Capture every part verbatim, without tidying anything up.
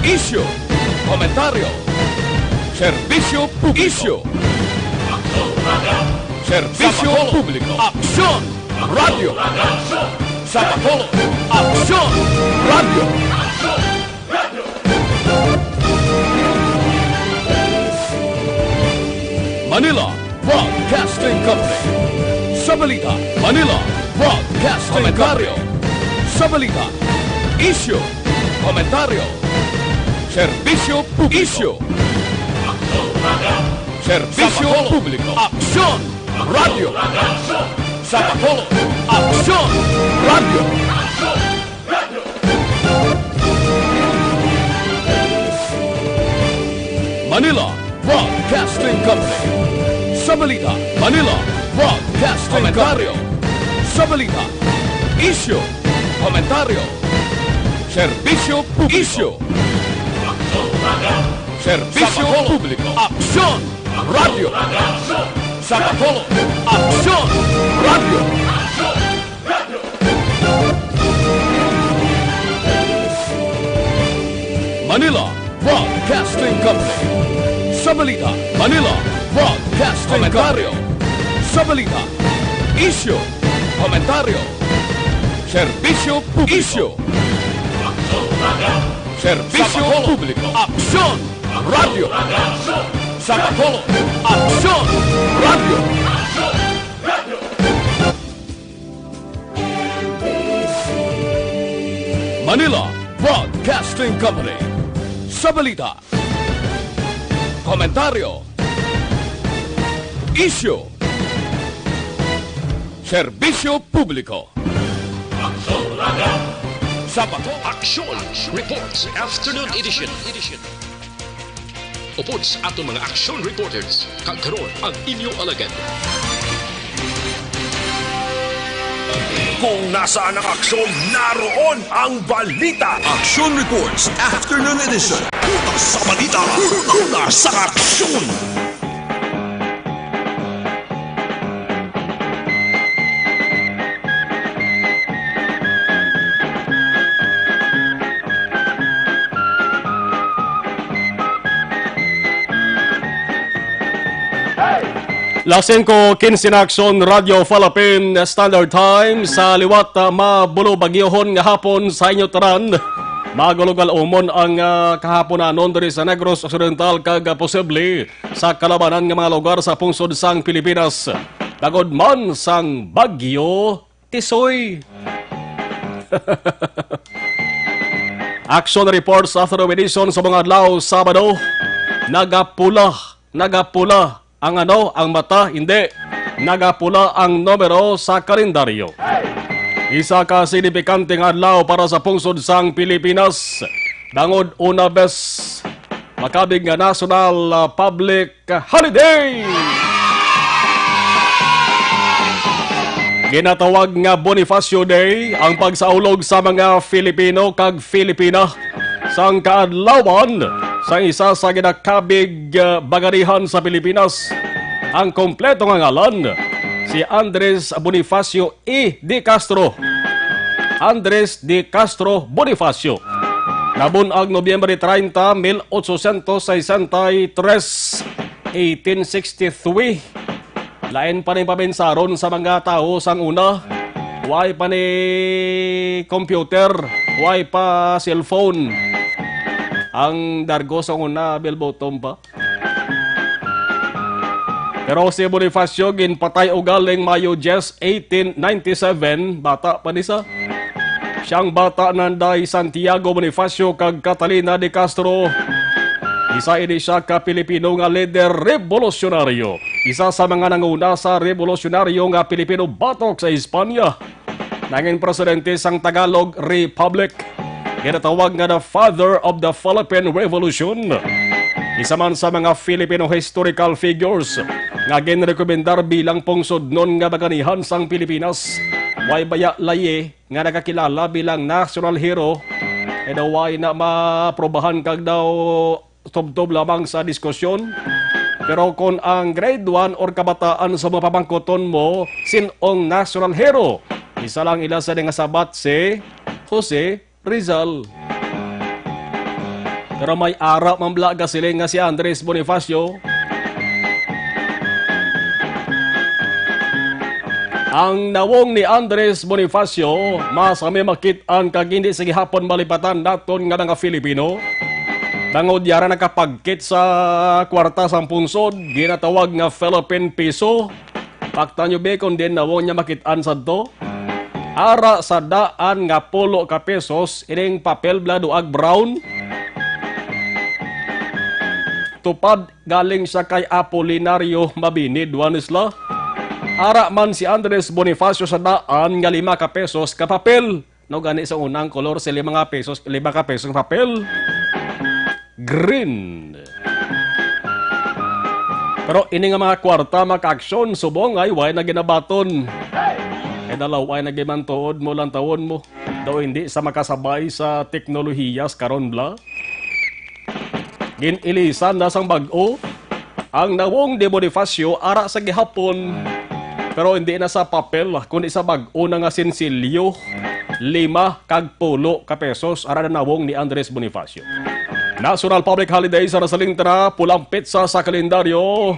Isyu. Komentaryo. Serbisyo publiko. Isyu. Serbisyo publiko. Aksyon. Radyo. Sa Bacolod. Aksyon. Radyo. Manila Broadcasting Company. Sa balita, Manila Broadcasting Company. Sa balita, isyu, komentaryo, serbisyo publiko. Isyu. Serbisyo publiko. Aksyon. Radyo. Sa Bacolod. Aksyon. Radyo. Manila Broadcasting Company. Sa balita, Manila Broadcasting Company. Sa balita, isyu, komentaryo, serbisyo publiko. Isyu. Serbisyo publiko. Aksyon. Radyo. Sa Bacolod. Aksyon. Radyo. Manila Broadcasting Company. Sa balita, Manila Broadcasting Company. Sa balita, isyu, komentaryo, serbisyo publiko. Isyu. Serbisyo publiko. Aksyon. Radyo. Sa Bacolod. Aksyon. Radyo. Manila Broadcasting Company. Sa balita, komentaryo, isyu, serbisyo publiko. Sa Bacolod. Aksyon Reports Afternoon Edition. Upod sa aton mga action reporters, kag karon ang inyo alagad. Kung nasaan ang aksyon, naroon ang balita. Action Reports Afternoon Edition. Una sa balita, una sa aksyon. Las singko quince na aksyon, Radyo Falapin Standard Time. Sa liwat, ah, mabulo bagyohon nga hapon sa inyo tanan. Magulogal umon ang, ah, kahaponanon diri sa Negros Occidental kag, ah, posible sa kalabanan nga mga lugar sa pungsod sang Pilipinas. Tagod man sang bagyo, Tisoy. Action report sa Afternoon Edition sa mga adlaw Sabado. Nagapula, nagapula ang ano, ang mata, hindi. Nagapula ang numero sa kalendaryo. Isa ka signifikante nga adlaw para sa pungsod sang Pilipinas. Bangod una bes makabig nga national, ah, public holiday. Ginatawag nga Bonifacio Day ang pagsaulog sa mga Filipino kag Filipina sang kaadlawan sa isa sa ginakabig, ah, baganihan sa Pilipinas. Ang kompleto nga ngalan, si Andres Bonifacio E. de Castro. Andres de Castro Bonifacio. Nabun-ag Nobyembre treinta, mil ochocientos sesenta y tres, eighteen sixty-three. Lain pa ni paminsaron sa mga tawo sang una. Way pa ni computer, way pa cellphone. Ang dargo sang una, bell bottom pa. Pero si Bonifacio ginpatay ugaling Mayo diyes, eighteen ninety-seven, bata pa ni sa. Siyang bata nanday Santiago Bonifacio kag Catalina de Castro. Isa ini siya ka Pilipino nga lider rebolusyonaryo. Isa sa mga nanguna sa rebolusyonaryo nga Pilipino batok sa Espanya. Nangin presidente sang Tagalog Republic. Ginatawag nga the father of the Philippine Revolution. Isa man sa mga Filipino historical figures nga ginrekomendar bilang pungsodnon nga baganihan sang Pilipinas. Way baya layi nga nagakilala bilang national hero, kay daw way na maaprobahan kag daw tubtob lamang sa diskusyon. Pero kon ang grade one or kabataan sa mga pamangkoton mo, sin-ong national hero? Isa lang ila sa nga sabat si Jose Rizal. Pero may ara man bala gasiling nga si Andres Bonifacio. Ang nawong ni Andres Bonifacio, masami makit-an kag hindi sa gihapon malipatan naton nga mga Filipino. Bangod yara nakapagkit sa kwarta sang pungsod, ginatawag nga Philippine Peso. Paktan nyo, be, kung din nawong niya makit-an sadto. Ara sa daan nga pulo ka pesos, ining papel bala duag brown. Tupad galing siya kay Apolinario Mabini, Duanisla. Ara man si Andres Bonifacio sa daan nga lima ka pesos ka papel. No, gani sa unang kolor sa lima nga pesos, lima ka pesos nga papel. Green. Pero ini nga mga kwarta, mga ka-aksyon, subong ay way na ginabaton. Kay dalaw ay nagimantuod mo lang tawon mo. Daw hindi sa makasabay sa teknolohiyas karon bla. Gin-ilisan na sang bag-o ang nawong ni Bonifacio ara sa gihapon, pero hindi na sa papel, kundi sa bag-o na nga sinsilyo, lima kag pulo ka pesos ara na nawong ni Andres Bonifacio. National Public Holiday sa Rasalintra, pulang petsa sa kalendaryo,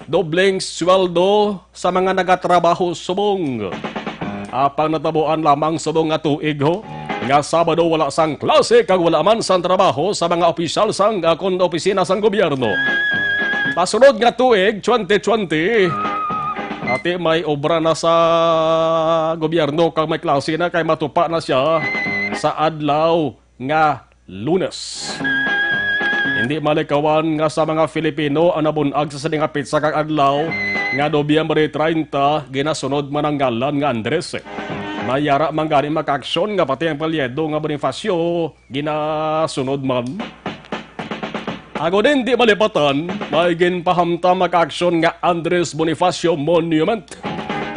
dobleng sweldo sa mga nagatrabaho subong. Apang natabuan lamang subong nga tuig ho, nga Sabado wala sang klase kag wala man sang trabaho sa mga opisyal sang, ah, kon opisina sang gobyerno. Pasunod nga tuig, twenty twenty, ati may obra na sa gobyerno kag may klase na kay matupa na siya sa adlaw nga Lunes. Hindi malikawan nga sa mga Filipino ang nabun-ag sa sini nga petsa kag adlaw nga Nobyembre treinta, ginasunod man ang ngalan nga Andres. May ara man gani makaaksyon nga pati ang apelyido nga Bonifacio ginasunod man. Agod hindi malipatan, may ginpahamtang makaaksyon nga Andres Bonifacio Monument.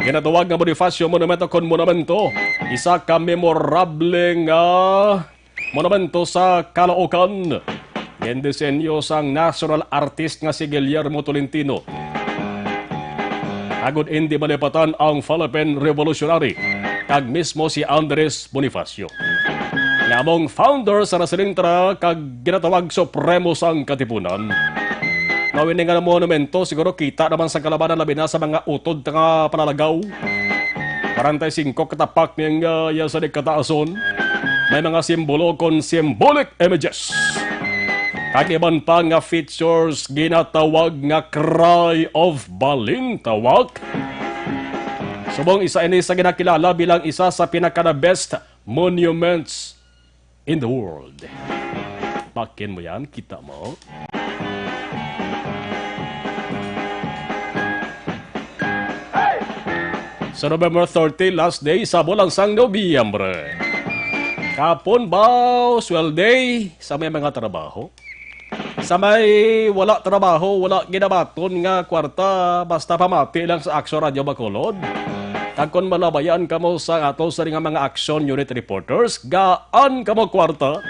Ginatawag nga Bonifacio Monument o kon monumento, isa ka memorable nga monumento sa Caloocan. Gindisenyo sang national artist nga si Guillermo Tolentino. Agod indi malipatan ang Philippine Revolutionary kag mismo si Andres Bonifacio, nga among founder sa Resilintra kag ginatawag supremo sang Katipunan. Now, ini nga monumento, siguro kita naman sa kalabanan, labi na sa mga utod nga panalagaw. Kwarenta y singko katapak ning, ah, iya sa di kataason. May mga simbolo kon symbolic images. Kag iban pa nga features ginatawag nga Cry of Balintawak. Subong isa ini sa ginakilala bilang isa sa pinaka-the best monuments in the world. Bakin mo yan, kita mo. Sa November thirty, last day sa bulan sang Nobyembre. Kapon ba, sweldo sa may mga trabaho? Sa may wala trabaho, wala ginabaton nga kwarta, basta pamati lang sa Aksyon Radyo Bacolod. Kag kon malabayan kamo sa ato sa nga mga Aksyon Unit Reporters, gaan kamo kwarta.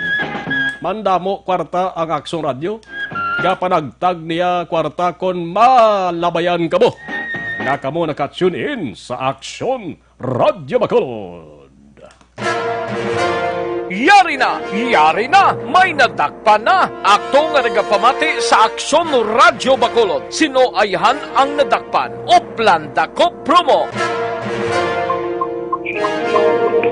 Mandamo kwarta ang Aksyon Radyo. Gapanagtag niya kwarta kon malabayan kamo nga kamo naka-tune in sa Aksyon Radyo Bacolod. Yari na! Yari na! May nadakpan na! Ato nga nagapamati sa Aksyon Radyo Bacolod. Sino ayhan ang nadakpan? Uplan Dakop Promo.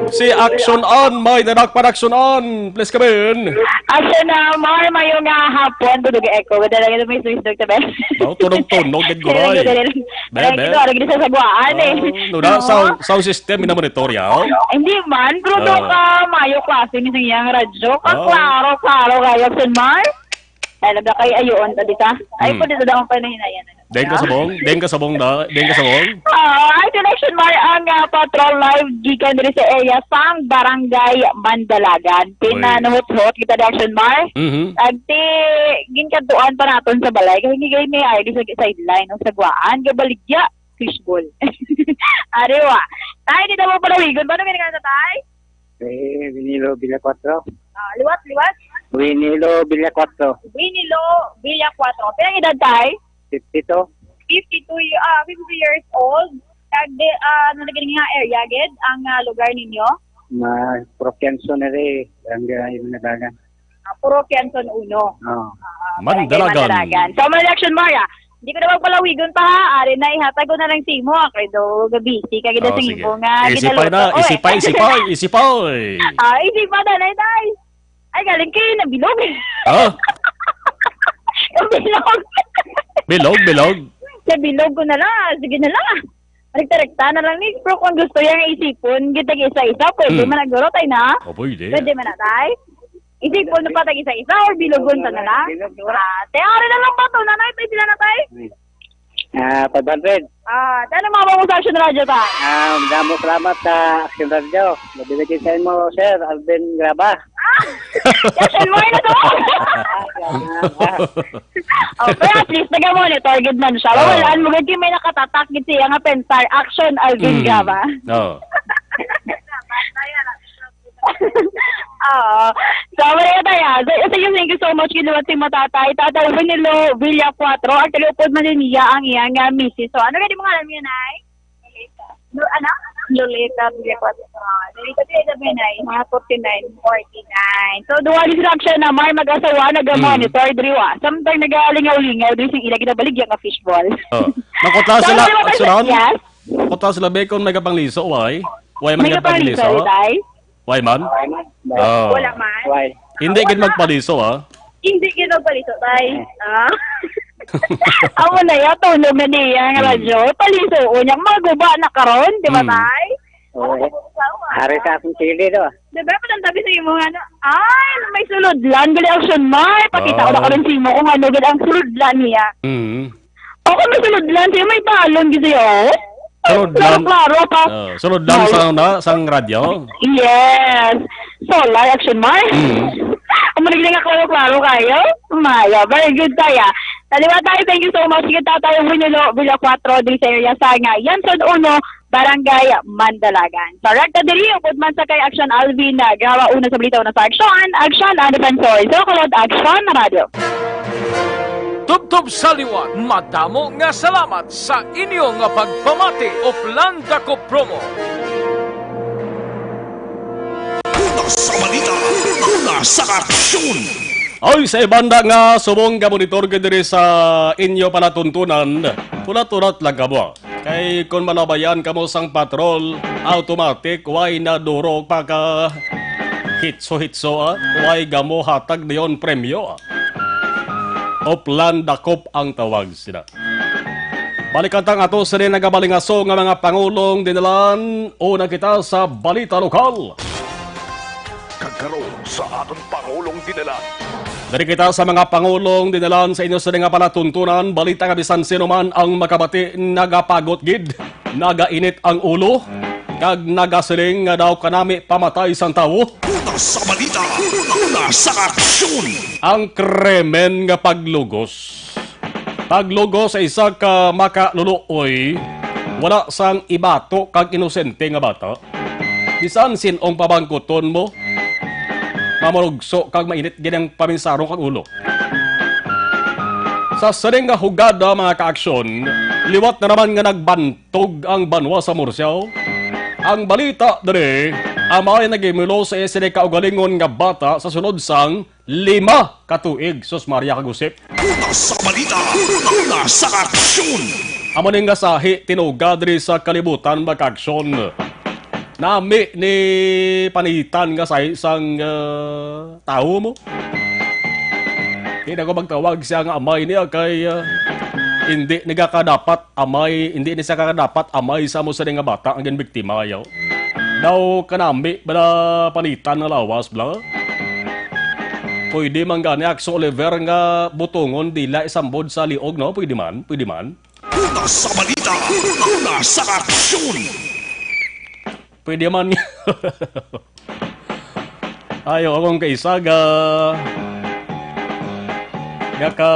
Si Aksyon An, may nadakpan, Aksyon An. Please come in. Aksyon An, may, mayo nga hapon. Budog echo. Wala lang ito, may sumis, Doktor Ben. Oh, tunog-tunog, gid guray. Dali lang, dali lang. Be, Ay, be. Gid, arag sa sagwaan, eh. Oh, no, na, Oo. sound, sound system, minamonitor, ya, oh. Hindi man, pero Oh. do ka, mayo klase ni siyang radyo. Ka, Oh. klaro, klaro, kaya, Aksyon Mar. Ay, laga kay ayoon ta, di ka? Ay, Hmm. pwede sa daong pa na hinayan. Deng ka sabong? Deng ka sabong da? Deng ka sabong? Ah, ay, Aksyon Mar ang, ah, patrol live gikan diri sa area sang Barangay Mandalagan. Pinanuhot-hot kita, Aksyon Mar. Mhm. Agti, ginkantuan pa naton sa balay. Kay hindi kayo may ay, di sa sideline, no? Sa guwaan, gabaligya, fishball. Ariwa. Tay, di na mo palawigon. Paano ganyan ka, Tay? Eh, Vinilo Villa Cuatro. Ah, liwat, liwat. Vinilo Villa Cuatro. Vinilo Villa Cuatro. Pila ang edad, Tay? Fifty-two. Fifty-two, y- ah, fifty-two years old. Kag di, ah, ano na gini nga area, gid, ang, ah, lugar ninyo? Ma, Propianso na rin, ang, ah, yung nadagan. Ah, Puro Quezon uno. Oh. Ah, Barangay Mandalagan. Mandalagan. So, may election, Mara. Hindi ko na magpalawigon pa, ha. Ari na, ihatag ko na lang sa imo, ah. Kay do, gabisi ka gid Oh, sa sige. imo nga Isipay na, ginaloto. Oy. isipay, isipay, isipay. Ah, isipay na, nay, tay. Ay, galing kay nabilog. Ah? Nabilog. Bilog, bilog. Sa bilog ko na lang. Sige na lang. Rekta-rekta na lang ni. Pero kung gusto yang isipon, gitag isa-isa, pwede Hmm. man na, guro, tay, na? O, pwede. Pwede man na, tay? Isipon mo pa tag isa-isa or bilugon ta na lang? Bilog, guro. Ah, te, ari na lang ba to, nanay? Pwede na na, tay? Hmm. Ah, five hundred. Ah, te, ano mga bangus sa Action Radio, tay? Ah, damo salamat sa Action Radio. Nabiligay sa imo, Sir Alvin Graba. Ah, Action mo na to. Ah, salamat. Oh, pero at least, taga-monitor gid man siya. Oh. Mawalaan mo gid kay may nakatatak gid siya nga pensar, Action Alvin Mm. Graba. Oh. Oo. So, wala na tayo. So, so, yun, thank you so much, kinuha si mo tatay. Tatay Winilo Villa Cuatro, ang taga-upod man din niya ang iyang, ah, misis. So, ano gani mo ngalan niya, Nay? No, ano? Lolita Villa Cuatro. Ah, Lolita Villa Cuatro, Nay. Mga forty-nine. Forty-nine. So, duha ni sila action na may mag-asawa, nag-monitor, Mm. diri wa. Samtang nagalingaw-lingaw, diri sing ila ginabaligya nga fishball. Oh. Makutla So, sila, ano naman, sila, yes? Makutla sila, be, kung may kapangliso, why? Why man May kapangliso, kapangliso? Tay? Why man? Why man? Oh. Wala man. Why? Hindi gid magpaliso, ah. Hindi gid magpaliso, tay. Eh. Ah. Amo na ya, tunog na niya nga Hmm. radyo. Paliso, unya, maguba na karon, di ba, Hmm. tay? Oo. Hari sa akong sili, do. Di ba, palang tabi sa imo, ano? Ay, may sulodlan, gali ang sunmay. Pakita ko na Ah. karon sa imo kung ano, gali ang sulodlan niya. Hmm. Ako, may sulodlan siya, may balon gid siya, oh. Sulodlan. Klaro, klaro pa. Oh, sulodlan Ay. Sa na, sang radyo? Yes. Solar action, Mar. Mm. Ang manigli nga klaro-klaro kayo. Maya, very good, Taya. Taliwa tayo, thank you so much. Sige, Tatay Winilo Villa Cuatro, diri sa area sa nga Yanson Uno, Barangay Mandalagan. Sa rekta diri, upod man sa kay Action Alvin, na gawa una sa balita, una sa Action, Action, ang defensor. So, kulod, Action, Radyo. Tubtob sa liwat, madamo nga salamat sa inyo nga pagpamati. Uplan Dakop Promo. Una sa balita, una sa aksyon. Ay, sa ibanda nga subong nga monitor ka diri sa inyo palatuntunan, ulat-ulat lang kamo. Kay kon malabayan kamo sang patrol, automatic, way na duro pa ka hitso-hitso, ah. Way gamo hatag niyon premyo, ah. Uplan Dakop ang tawag sila. Balikan tang ato sa nagabalingaso nga mga pangulong dinalan. Una kita sa balita lokal. Kag karon sa aton pangulong dinalan. Dari kita sa mga pangulong dinalan sa inyo sa nga palatuntunan, balita nga bisan sino man ang makabati, nagapagot gid, nagainit ang ulo, kag nagasiling nga daw kanami pamatay sang tawo. Una sa balita, una sa aksyon. Ang krimen nga paglugos. Paglugo sa isa ka makaluluoy, wala sang ibato kag inosente nga bata. Bisan sin-ong pabangkuton mo, mamurugso kag mainit gid ang paminsaro kag ulo. Sa sining nga hugada, mga kaaksyon, liwat na naman nga nagbantog ang banwa sa Murciao. Ang balita diri, amay naghimulo sa isa ka kaugalingon nga bata sa sulod sang lima ka tuig. Sus Maria kag Josep. Una sa balita, una sa aksyon. Amo ni nga sahi tinuga diri sa kalibutan, mga kaaksyon. Nami ni panitan nga sahi sang, ah, tawo mo. Di na ko magtawag siya nga amay niya kay, ah, hindi ni ka dapat amay, hindi ni siya ka dapat amay sa mo sa nga bata ang ginbiktima, yaw. Daw kanami bala panitan nga lawas, bala. Pwede man gani, Akso Oliver, nga butongon dila isambod sa liog, no? Pwede man, pwede man. Una sa balita, una sa aksyon. Pwede man. Ayo akong kaisa ga, ga ka,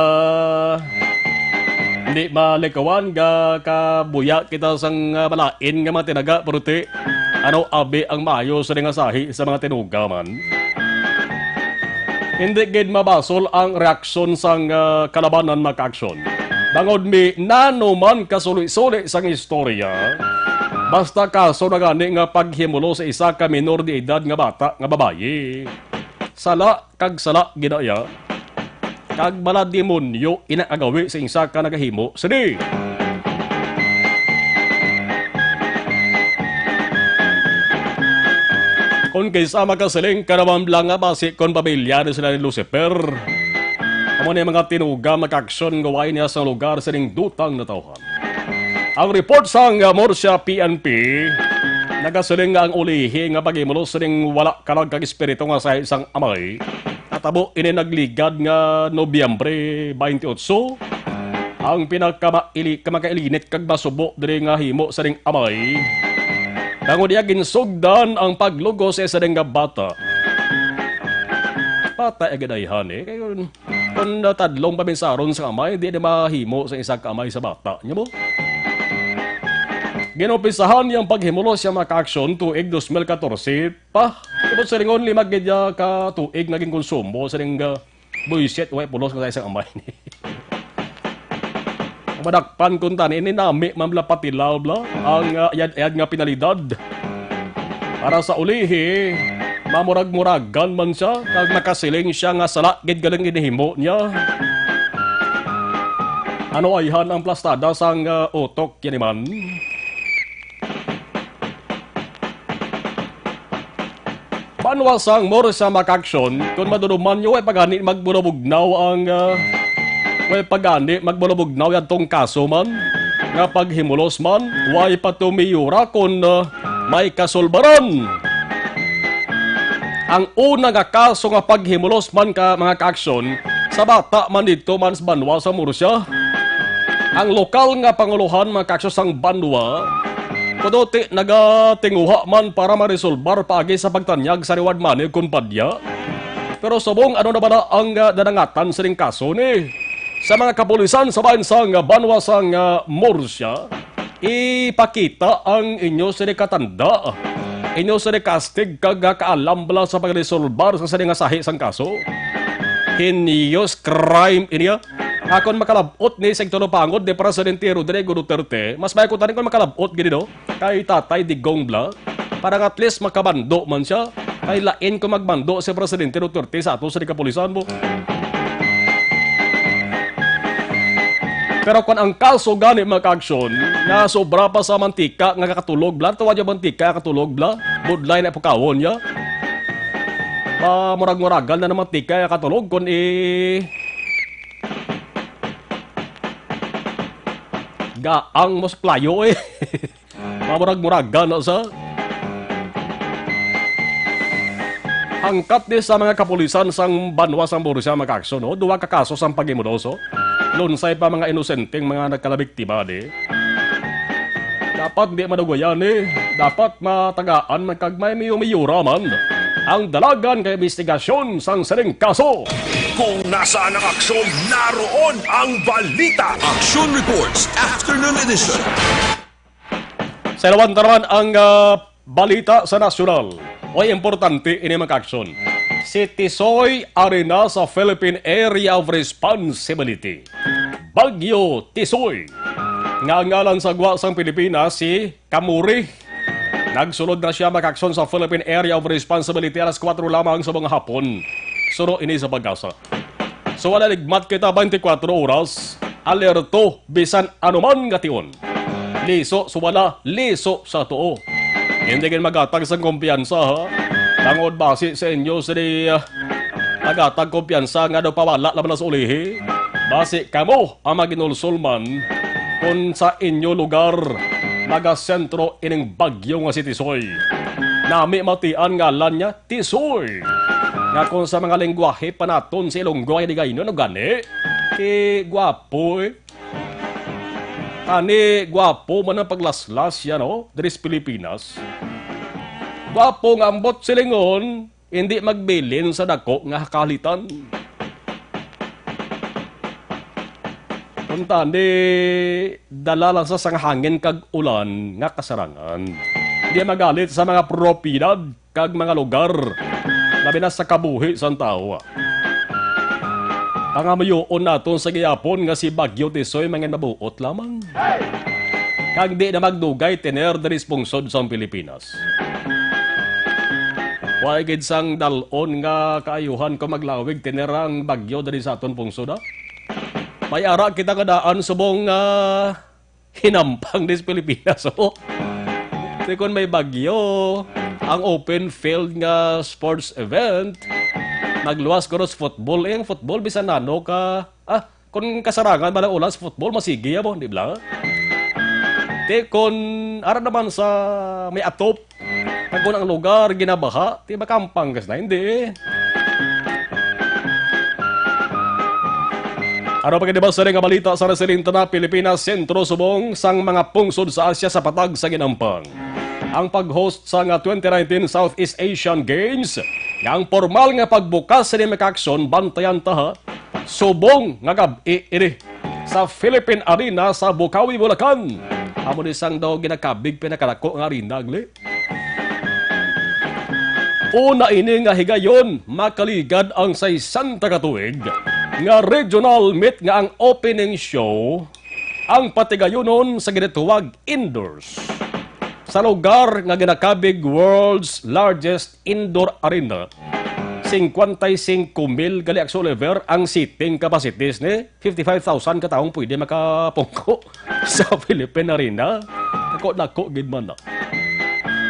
hindi malikawan, ga kabuya kita sang, ah, malain nga mga tinaga, pero ti, ano abi ang maayo sa nga sahi sa mga tinuga man? Hindi gid mabasol ang reaksyon sang, ah, kalabanan, mga kaaksyon. Bangod mi nano man kasuli-suli sang istorya, basta kaso na gani nga paghimulo sa isa ka minor de edad nga bata nga babayi. Sala kag sala gid na iya, kag bala demonyo ina agawi sa isa ka nagahimo sini. Kon kaysa makasiling ka naman lang nga basi kon pamilya na sila ni Lucifer. Amo ni mga tinuga makaaksyon nga way niya sa lugar sining dutang natawhan. Ang report sang, ah, Murcia P N P nagasiling nga ang ulihi nga paghimulos sining wala kalag kag espiritu nga sa isang amay natabo ini nagligad nga Nobyembre twenty-eight. Ang pinakamaili-, kamakailinit kag masubo diri nga himo sining amay tungod iya ginsugdan ang paglugos sa isa nga bata. Patay agad ayhan eh. Kay kun natadlong paminsaron sa amay, di na mahimo sa isa ka amay sa bata. Nya mo? Ginumpisahan niyang paghimulos siya makaaksyon tuig dos mil katorse pa. Tubod sa lingon, lima gid niya ka tuig naging konsumo sa ning, ah, buisit, way pulos nga sa isang amay ni. Madakpan kun tani, ini nami man bala patilaw bala ang, ah, ayad-ayad nga penalidad. Para sa ulihi, mamurag-muragan man siya, kag makasiling siya nga sala gid galing ginhimo niya. Ano ayhan ang plastada sang, ah, utok, yan man? Banwa sang Murcia makaaksyon, kun maduduman nyo, way pagani magbulabugnaw ang, ah, way pagani magbulabugnaw yadtong kaso man, nga paghimulos man, way patumiyura kun, ah, may kasulbaran. Ang una nga kaso nga paghimulos man ka mga kaaksyon, sa bata man didto man sa banwa sa Murcia. Ang lokal nga pangulohan mga kaaksyon sang banwa, kuduti nagatinguha man para maresolbar paagi sa pagtanyag sa reward money ug kumpanya. Pero subong ano na bala ang, ah, nadangatan sining kaso ni? Sa mga kapulisan sa bahin sang, ah, banwa sang, ah, Murcia, ipakita ang inyo sini katanda, inyo sini kastig kag kaalam bala sa pagresolbar sa sini nga sahi sang kaso. Heinous crime ini, ah. Akon makalab-ot ni sa igtulopangod ni Presidente Rodrigo Duterte, mas may ko tanin kon makalab-ot gid, no? Kay Tatay Digong bala, para nga at least makabando man siya. Kay lain kung magbando si Presidente Duterte sa ato sa kapulisan mo. Pero kung ang kaso gani mga kaaksyon, nga sobra pa sa mantika nga katulog bla, tawad yung mantika katulog bla, budlay na pukawon niya. Pamurag-muragan na ng mantika katulog kung i- gaang mo sa playo eh. Mamurag-muragan na sa hangkat ni sa mga kapulisan sang banwa sang Borussia, mga kaaksyon, no? Duwa ka kaso sang paghimulos, oh. Lunsay pa mga inosenteng mga nagkalabiktima, di. Dapat di madugayan, eh. Dapat matagaan man kag may miyo-miyura man ang dalagan kay investigasyon sang sining kaso. Kung nasaan ang aksyon, naroon ang balita. Action Reports, Afternoon Edition. Sa ilawan ta naman ang, ah, balita sa nasyonal. Oy, importante ini, mga kaaksyon. Si Tisoy ari na sa Philippine Area of Responsibility. Bagyo Tisoy, nga ang ngalan sa gwa sang Pilipinas si Kamuri. Nagsulod na siya, mga kaaksyon, sa Philippine Area of Responsibility alas kuwatro lamang sa mga hapon. Suno ini sa Pag-asa. So, wala ligmat kita, twenty-four oras, alerto, bisan anuman nga tion. Liso sa wala, liso sa tuo. Hindi gid magatag sang kumpiyansa, ha? Tangod basi sa inyo sini, ah, magatag kumpiyansa nga daw pawala naman na sa ulihi. Basi kamo ang maginulsol man kung sa inyo lugar magasentro ining bagyo nga si Tisoy. Nami matian ngalan niya, Tisoy. Nga kung sa mga lengguwahe pa naton sa Ilonggo ay Hiligaynon, ano gani? Ti gwapo, eh. Ani, gwapo man ang paglaslas yan, oh, diri sa Pilipinas. Gwapo nga ambot silingon, hindi magbilin sa dako nga kalitan. Punta ni dala lang sa sang hangin kag ulan nga kasarangan. Di magalit sa mga propiedad kag mga lugar, labi na sa kabuhi sang tawo. Pangamuyoon naton sa gihapon nga si Bagyo Tisoy mangin mabuot lamang. Kag di na magdugay tener diri sa pungsod sang Pilipinas. Wa gid sang dal-on nga kaayuhan kung maglawig tinirang bagyo diri sa aton pungsod, ha? May ara kita nga daan subong nga hinampang dis Pilipinas, oh. Di kon may bagyo, ang open field nga sports event, nagluwas ko sa football. Eh, ang football, bisan nano ka, ah, kung kasarangan man ang ulan sa football, masigi ya mo, di ba? Te, kung ara naman sa may atop, kag kung ang lugar ginabaha, ti makampang kas na, hindi. Ano pa gid ba sa nga balita sa Resilintana, Pilipinas, sentro subong sang mga pungsod sa Asia sa patag sa ginampang ang pag-host sa nga twenty nineteen Southeast Asian Games, nga ang formal nga pagbukas sa mga aksyon, bantayan ta ha, subong nga gab-i ini sa Philippine Arena sa Bukawi, Bulacan. Amo ni sang daw ginakabig pinakalako nga arena, gali. Una ini nga higayon, makaligad ang sesenta ka tuig nga regional meet nga ang opening show ang patigayunon sa ginatawag indoors sa lugar nga ginakabig world's largest indoor arena. Cincuenta y cinco mil gali, Action Oliver, ang seating capacities ni fifty-five thousand ka tawo ang pwede makapungko sa Philippine Arena. Dako-dako gid man na.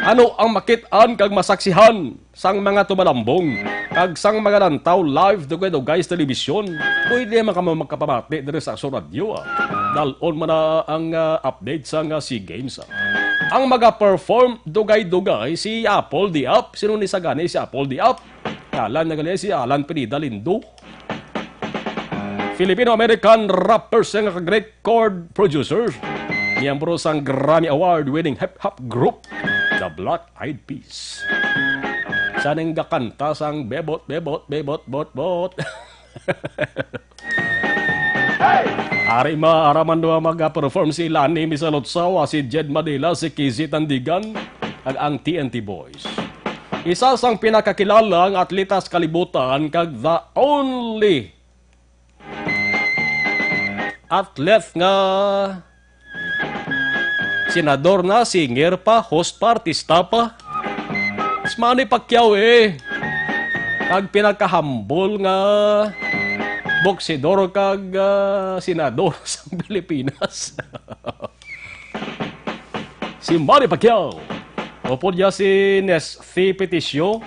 Ano ang makit-an kag masaksihan sang mga tumalambong kag sang mga lantaw live dugay-dugay sa telebisyon? Pwede man kamo makapamati diri sa Action Radio, ah. Dal-on man na ang, ah, update sang, ah, SEA Games, ah. Ang maga-perform dugay-dugay si Apple Diap. Sino ni sa gani si Apple Diap? Kalan na gali si Alan Pineda Lindo. Filipino-American rapper siya nga kag record producer. Miyembro sang Grammy Award-winning hip-hop group, The Black Eyed Peas. Siya ning gakanta sang bebot, bebot, bebot, bot, bot. Ari ma, ara man duha mag-perform si Lani Misalotsawa, si Jed Manila, si Kizzy Tandigan, kag ang T N T Boys. Isa sang pinakakilala nga atleta sa kalibutan kag the only athlete nga senador na, singer pa, host pa, artista pa. Si Manny Pacquiao, eh. Kag pinakahambol nga boksidor kag, ah, senador sa Pilipinas. Si Manny Pacquiao. Upod niya si Nesty Peticio.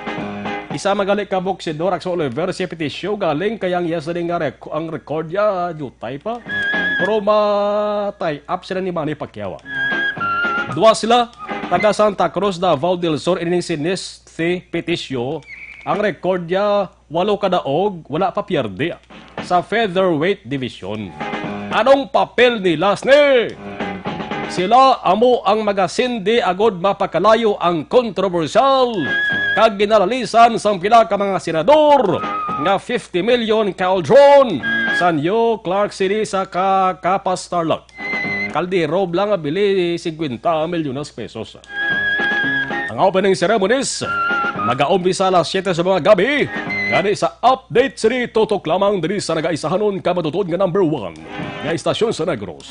Isa man gali ka boksidor, Action Oliver, si Peticio galing kay ang iya sini nga rek-, ang record niya, jutay pa. Pero ma-tie up sila ni Manny Pacquiao. Dua sila, taga Santa Cruz, Davao del Sur, ining si Nesty Peticio. Ang record niya, walo ka daog, wala pa pierde sa featherweight division. Anong papel ni Lasny? Sila amo ang magasindi agud mapakalayo ang kontrobersyal kag ginalalisan sang pila ka mga senador nga fifty million caldron sa New Clark City sa ka-, Capas, Tarlac. Kaldero bala nga bili, singkwenta milyones pesos. Ang opening ceremonies magaumpisa alas siyete sa mga gabi. Gani sa update sini, tutok lamang diri sa nagaisahanon ka matutuod nga number one nga istasyon sa Negros,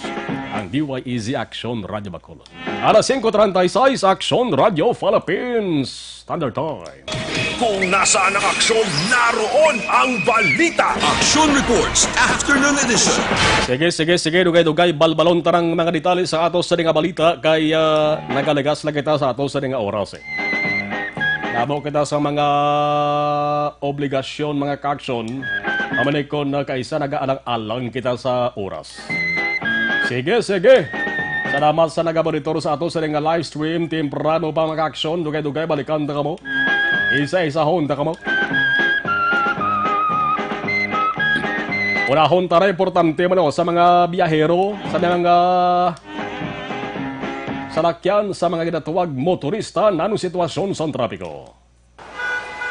ang D Y E Z Action Radio Bacolod. Alas singko treinta y seis, Action Radio Philippines Standard Time. Kung nasaan ang aksyon, naroon ang balita. Action Reports, Afternoon Edition. Sige, sige, sige, dugay-dugay, balbalon ta ang mga detalye sa ato sa nga balita kay, ah, nagalagas lang kita sa ato sa nga oras, eh. Namo kita sa mga obligasyon, mga ka-action. Amo ni kon, ah, kaisa nagaalang-alang kita sa oras. Sige, sige. Salamat sa nagamonitor sa ato sa nga live stream. Temprano pa, mga ka-action. Dugay-dugay, balikan ta kamo. Isa-isahon ta kamo. Unahon ta na, importante man, oh, sa mga biyahero, sa mga salakyan, sa mga ginatawag motorista, nano sitwasyon sa trapiko.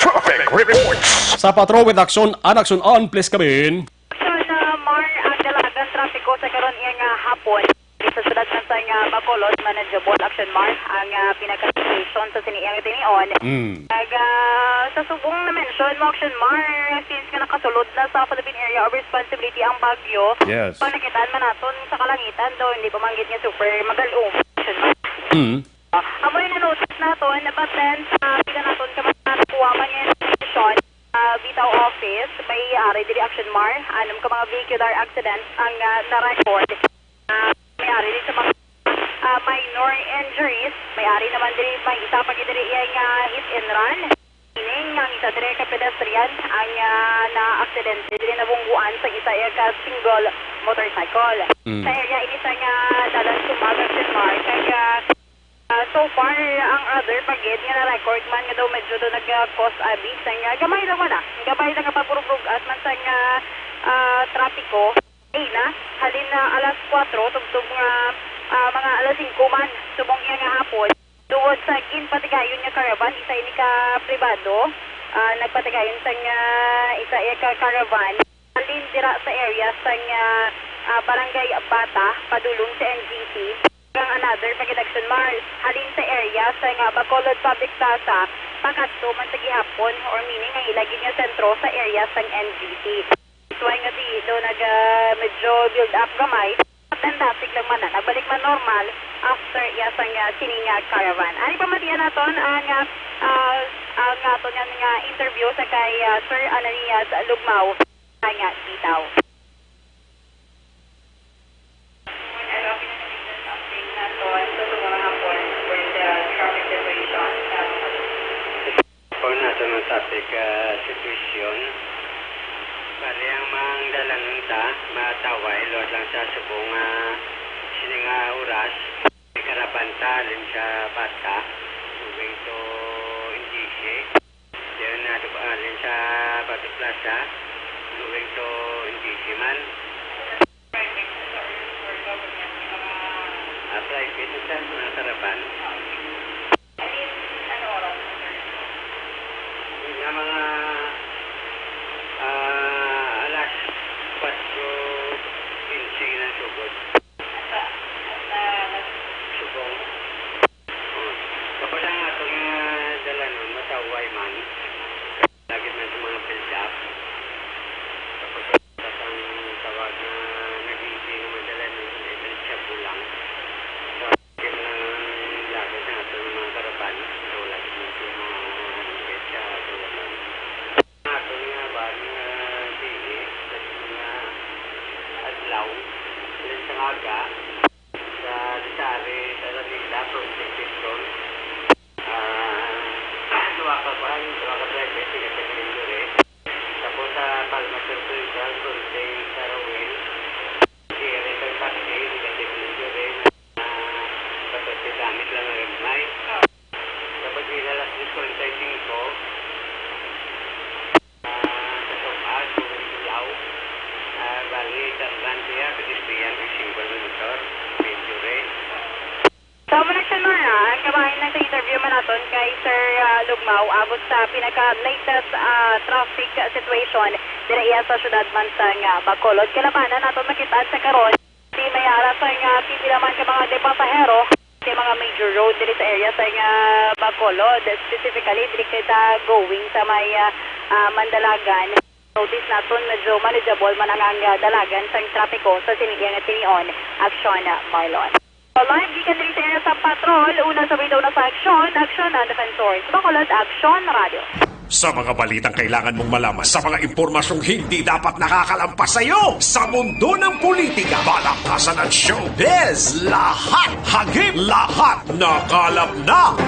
Traffic reports. Sa Patrol with Action, an action on, please come in. Action, ah, Mar, ang dalagan trapiko sa karon nga hapon. Sa siyudad man sa nga Bacolod, manageable, Action Mar, ang, ah, pinaka-situation sa sini nga tinion. Mm. Kag, ah, sa subong na-mention mo, Action Mar, since nga nakasulod na sa Philippine Area of Responsibility ang bagyo, yes, pag nakitaan man naton sa kalangitan daw, hindi pa man gid nga super magal-om, Action Mar. Mm. Amo yung na-notice naton, but then, sa pila naton ka mga Kuha man nga information, ah, Bitaw Office, may ari diri Action Mar, anom ka mga vehicular accidents ang, ah, na-record. Ah, may ari din sa mga, ah, minor injuries, may ari naman diri, may isa pa gid diri iya nga hit and run. Meaning, ang isa diri ka pedestrian ang, ah, na-aksidente diri nabungguan sa isa iya ka single motorcycle. Mm. Sa area ini sa nga dalan sumag Action Mar, kag, ah, Ah, so far, ang other pa gid nga na-record man nga daw medyo daw nag-cause abi sang, ah, gamay lang man, ah. Gamay lang nga pagburog-at man sang, ah, ah, trapiko. Ay na, halin na alas kuwatro, tubtob nga, ah, mga alas singko man, subong iya nga hapon. Tungod sa ginpatigayon nga caravan, isa ini ka pribado, ah, nagpatigayon sang, ah, isa iya ka caravan. Halin dira sa area sang, ah, ah, Barangay Bata, padulong sa N G C, kag another pa gid Action Mar. Halin sa area sang, ah, Bacolod Public Plaza, pakadto man sa gihapon, or meaning ang ila gid nga sentro sa area sang N G C. That's why nga di daw nag, ah, medyo build up gamay. Then dasig lang man na, nagbalik man normal after iya sang, ah, sini nga caravan. Ari pamatian naton ang, ah, ah, ang aton nga, nga interview sa kay, ah, Sir Ananias Lugmao. Nga bitaw. Kung nato ng traffic, ah, situation, bali ang mga dalanon ta, mataway, luwat lang sa subong nga sini nga oras, may karaban ta, alin sa Bata, going to N G C. Diyan na ito, alin sa Bata Plaza, going to N G C man. Ah, private na siya, mga karaban. Nga mga, ah, alas kwatro quince na sugod. Subong. Hmm. Tapos ang ato nga dalanon, mataway man. Lagi man sa mga build-up. Tapos ang tawag na nag-iinti nga madalanon, eh, reachable lang. So, lagi man ang lagi sa ato nga mga karaban. So, lagi man sa mga build-up sa karaban. Ato nga ba, nga sige, sa mga adlaw, sa aga, sa Lisari, sa Ladila, Fronting Quezon. Ah, duha ka kuan, duha ka driver, sila sa Grindure. Tapos sa Palma Central, Fronting Sarawin. Sila sa taxi, sila sa Grindure. Ah, tapos sa gamit lang ang gagmay. Tapos sila alas dos forty-five, ah, sa Tumas, Buglaw. Ah, bali, sa Atlantia, pedestrian, ang single motor, medyo rin. Sa mga Action Mar, ah, ang kabahin lang sa interview man naton kay Sir, ah, Lugmao, abot sa pinaka-latest, ah, traffic situation dira iya sa syudad man sang, ah, Bacolod. Kalabanan naton makit-an sa karon, di may ara sa nga pipila man ka mga de pasahero sa mga major road diri sa area sa nga Bacolod, specifically diri kay sa going sa may, ah, ah, Mandalagan. Notice naton medyo manageable man ang, ang, ah, dalagan sang trapiko sa sini nga tinion, Action, ah, Marlon. Live gikan diri sa area sa Patrol, una sa window na sa Action, Action ang Defensor. Sa Bacolod, Action Radio. Sa mga balitang kailangan mong malaman, sa mga impormasyong hindi dapat nakakalampas sa iyo, sa mundo ng politika, balakasan at showbiz, lahat hagip, lahat nakalap na.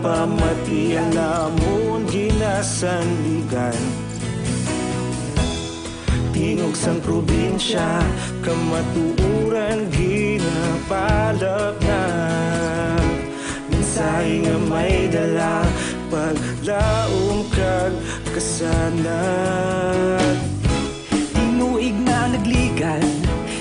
Pamatian namon ginasandigan, tingog sang probinsya, kamatuoran ginapalapnag. Mensahe nga may dala, paglaom kag kasanag. Tinuig na nagligad,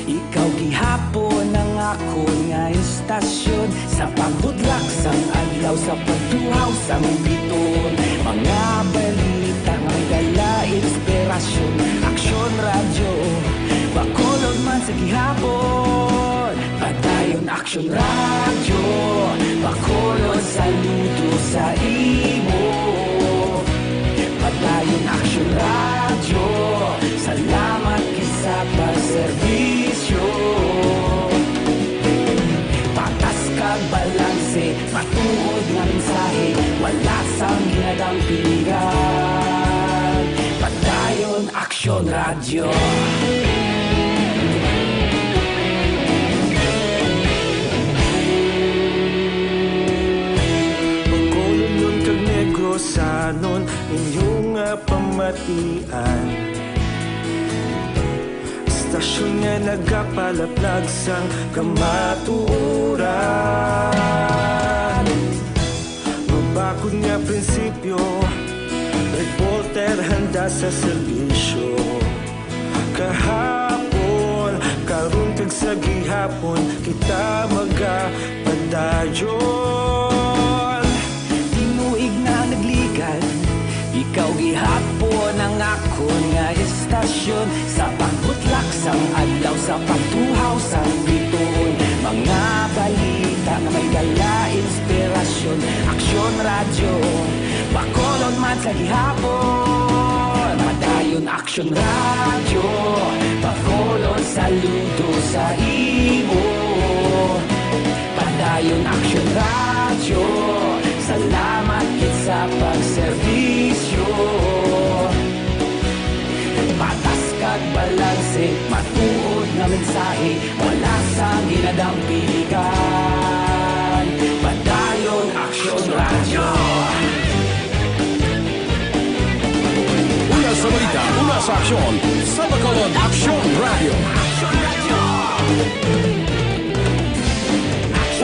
ikaw gihapon ang akon nga istasyon. Sa pagbudlak sang adlaw, sa pagtuhaw sang bituon, mga balita nga may dala inspirasyon. Aksyon Radyo, Bacolod man sa gihapon. Padayon Aksyon Radyo, Bacolod, saludo sa imo. Padayon Aksyon Radyo, salamat gid sa pagserbisyo. Patas kag balanse, matuod nga mensahe, wala sang ginadampigan. Padayon Aksyon Radyo. Bacolodnon kag Negrosanon, inyo nga pamatian. Istasyon nga nagapalaplag sang kamatuoran. Mabakod nga prinsipyo, reporter handa sa serbisyo. Kahapon, karon kag sa gihapon, kita magapadayon. Tinuig na nagligad, ikaw gihapon ang akon nga istasyon. Sa pagbutlak sang adlaw, sa pagtuhaw sang bituon, mga balita nga may dala inspirasyon. Aksyon Radyo, Bacolod man sa gihapon. Padayon Aksyon Radyo, Bacolod, saludo sa imo. Padayon Aksyon Radyo, salamat gid sa pagserbisyo. Patas kag balanse, matuod nga mensahe, wala sang ginadampigan. Padayon Aksyon Radyo. Una sa balita, una sa aksyon, sa Bacolod Aksyon Radyo.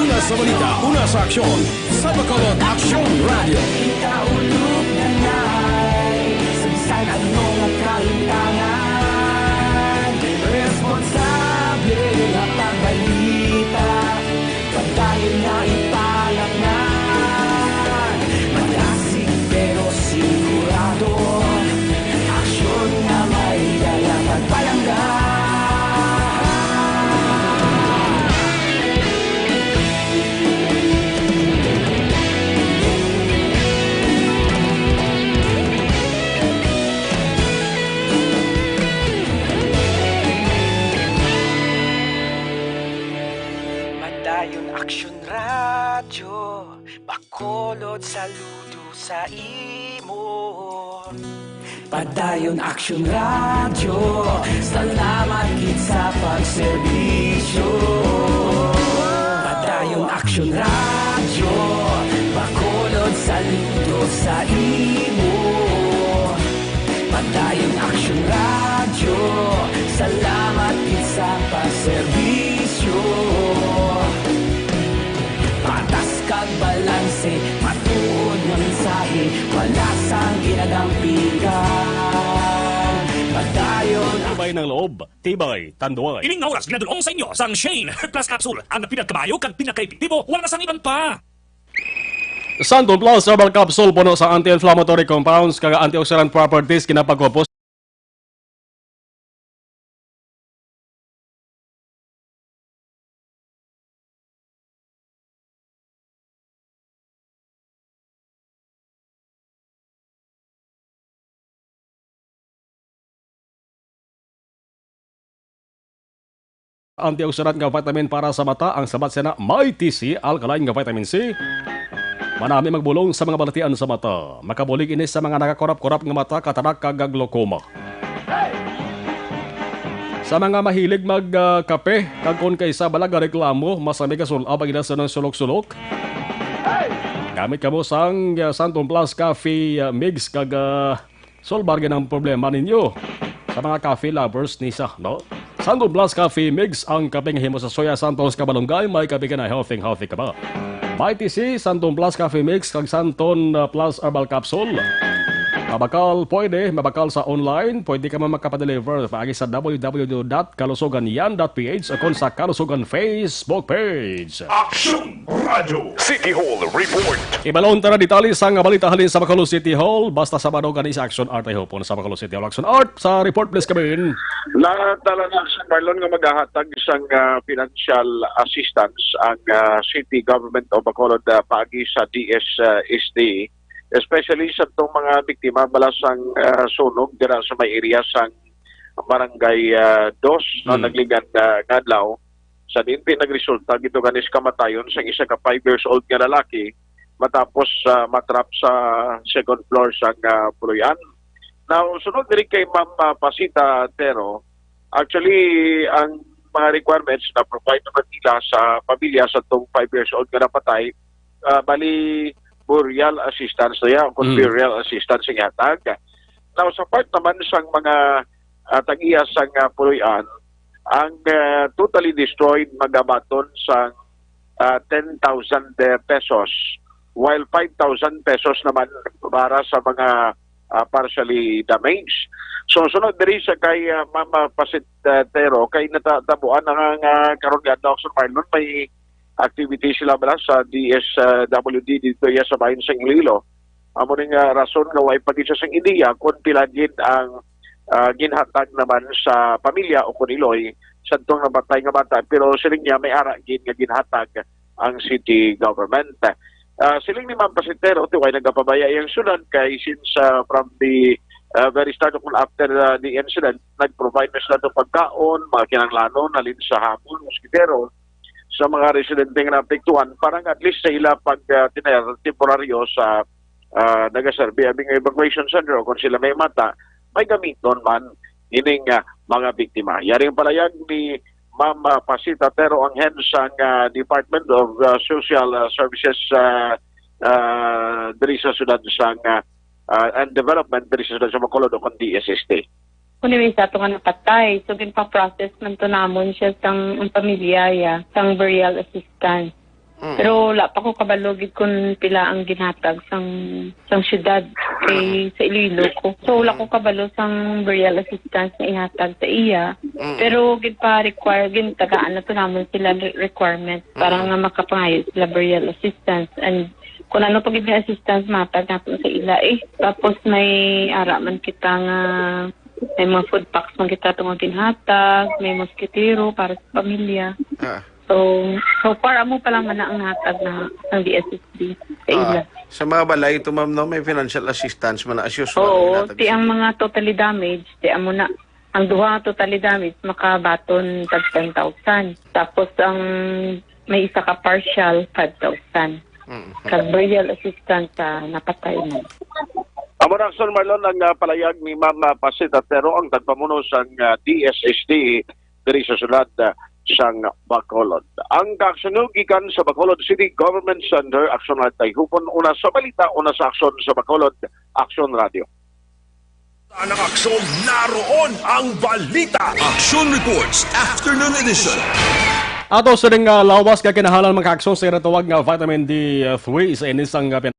Una sa balita, una sa aksyon, sa Bacolod Aksyon Radyo. Kita ulog na nai, sa bisan ano nga kahintangan, responsable nga pagbalita. Padayon na ipalaknag, madasig pero sigurado. Aksyon nga may dala pagpalangga. Padayon Aksyon Radyo, Bacolod, saludo sa imo. Padayon Aksyon Radyo, salamat gid sa pagserbisyo. Padayon Aksyon Radyo, Bacolod, saludo sa imo. Padayon Aksyon Radyo, salamat gid sa pagserbisyo. Patas kag balanse, matuod nga mensahe, wala sang ginadampigan. Padayon. Tibay ng loob, tibay tanduay. Ining nga oras ginadul-ong sa inyo sang Shane Herbal Plus Capsule, ang pinakabayo kag pinakaepektibo, wala na sang iban pa. Santon Plus Herbal Capsule, puno sa anti-inflammatory compounds kag antioxidant properties, ginapagkupos. Antioxidant nga vitamin para sa mata, ang sabat sina Mighty C, alkaline nga vitamin C. Manami magbulong sa mga balatian sa mata. Makabulig ini sa mga nakakurap-kurap nga mata, katarak kag glaucoma. Sa mga mahilig mag, ah, kape, kag kon kaisa bala gareklamo, masami ka sul-ab ang ila sa sulok-sulok. Gamit kamo sang, ah, Santon Plus Coffee, ah, Mix kag, ah, solbar gid ang problema ninyo. Sa mga coffee lovers, nisa, no? Santon Plus Coffee Mix, ang kape nga himo sa soya, Santon sa kamalunggay, may kape ka na, healthy, healthy ka ba? May T C, Santon Plus Coffee Mix, kag Santon, ah, Plus Herbal Capsule. Mabakal pwede, mabakal sa online, pwede ka man makapadeliver paagi sa w w w dot kalusugan yan dot p h o kon sa Kalusugan Facebook page. Aksyon Radyo. City Hall Report. Ibalon ta na detalye sang balita halin sa Bacolod City Hall. Basta Sabado gani sa Action Art ay hupon sa Bacolod City Hall. Action Art sa report, please, Kevin. Natala na sa Marlon nga magahatag sang, ah, financial assistance ang, ah, City Government of Bacolod, ah, paagi sa D S, ah, S D, especially sa tong mga biktima bala sang, ah, sunog dira sa may area sang Barangay, ah, Dos, no, Mm. nagligad, ah, nga adlaw, sa diin pinagresulta gid gani sa kamatayon sang isa ka five years old nga lalaki matapos, ah, matrap sa second floor sang, ah, puloy-an. Now, sunod diri kay Ma'am, ah, Pasita Tero, actually, ang mga requirements na provide naman nila sa pamilya sa tong five years old nga napatay, ah, bali, burial assistance na yan, kung Mm. burial assistance ang ihatag. Now, sa part naman sang mga, ah, tag-iya sang, ah, puloy-an, ang, ah, totally destroyed magabaton sang, ah, ten thousand pesos, while five thousand pesos naman para sa mga, ah, partially damaged. So, sunod diri sa kay, ah, Ma'am, ah, Pasit, ah, Tero, kay natatabuan na nga, nga karon nga adlaw, Sir Marlon, may activity sila bala sa D S W D dito ya sa bahin sa Iloilo. Amo ni nga rason nga way pa gid siya sang ideya kung pila gid ang, ah, ginhatag naman sa pamilya o kon iloy sadtong namatay nga bata, pero siling niya may ara gid nga ginhatag ang city government. Ah, siling ni Ma'am Pasitero, tiway nagapabaya iyang syudad kay since, ah, from the, ah, very start of after, ah, the incident, nag-provide na sila ng pagkaon, mga kinahanglanon, halin sa hamon, mosquitero, sa mga residente nga naapektuhan para nga at least sa ila pag, ah, tiner temporaryo sa, ah, nagaserbi abi nga evacuation center o kung sila may mata, may gamiton man ining, ah, mga biktima. Yari ang palayag ni Ma'am, ah, Pasita Tero, ang head sang, ah, Department of, ah, Social, ah, Services, ah, ah, diri sa siyudad sang, ah, ah, and Development diri sa siyudad sa Bacolod o kon D S S T. Kung may isa to nga napatay, so ginpa-process man to namon siya sang ang pamilya ya, sang burial assistance. Mm. Pero wala pa ko kabalo gid kung pila ang ginhatag sang sang syudad kay Mm. sa Iloilo ko. So wala Mm. ko kabalo sang burial assistance na ihatag sa iya. Mm. Pero ginpa-require, gintagaan na to namon sila re-, requirement para Mm. nga makapangayo sila burial assistance. And kung ano pa gid nga assistance matag nato sa ila eh. Tapos may ara man kita nga may mga food packs man kita to nga ginhatag, may mosquitero para sa pamilya. Ah. So, so far, amo pa lang man na ang hatag na ang D S S D sa Ah, ila. Sa mga balay ito, ma'am, no, may financial assistance man na as usual ang Oo, ginhatag ti sa ang inyo. Mga totally damaged, ti amo na, ang duha nga totally damaged, makabaton tag ten thousand. Tapos ang may isa ka partial, five thousand. Mm. Kag burial assistance sa napatay man. Amo na, Sir Marlon, ang, ah, palayag ni Ma'am, ah, Pasita Tero, ang tagpamuno sang, ah, D S S D diri sa siyudad, ah, sang Bacolod. Ang kaaksyon gikan sa Bacolod City Government Center, Aksyon Radyo Tayhupon, una sa balita, una sa aksyon sa Bacolod, Aksyon Radyo. Ang aksyon, naroon ang balita. Aksyon Reports, Afternoon Edition. Ato sa ding, ah, lawas nga kinahanglan, mga kaaksyon, sa ginatawag nga vitamin D three sa inis ang, ah, pin-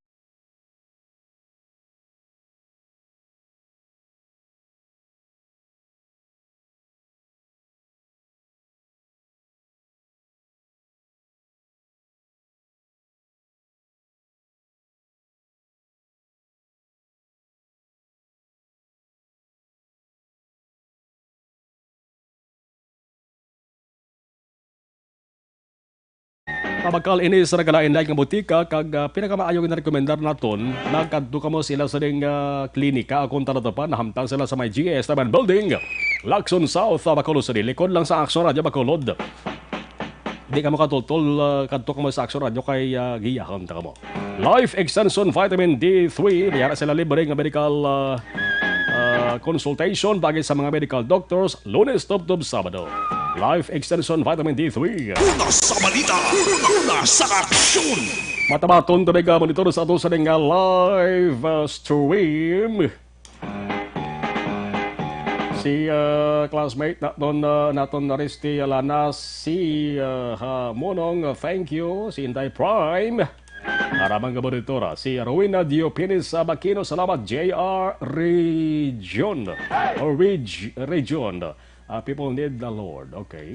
Mabakal ini sa nagalain-lain nga botika kag, ah, pinakamaayo nga rekomendar naton, nagkadto kamo sila sa ding, ah, klinika akong talatupan, nahamtang sila sa may G S Taban Building, Lacson South, ah, Bacolod City. Likod lang sa Action Radio Bacolod. Di kamo katultol, ah, kadto kamo sa Action Radio kay, ah, giyahon ta kamo. Life Extension Vitamin D three, may ara sila libre nga medical, ah, ah, consultation paagi sa mga medical doctors, Lunes tubtob Sabado. Life Extension Vitamin D three. Una sa balita, una sa aksyon. Matabaton tabi ka monitor sa ato sa nga live, uh, stream. Si, uh, classmate naton, uh, naton na Risti Alana, si, uh, ha, Monong, uh, thank you. Si Inday Prime. Aramang nga monitor, ah, si Rowena Diopinis, uh, Makino, salamat. J R Region. Or Reg-, Region. Ah, people need the Lord. Okay.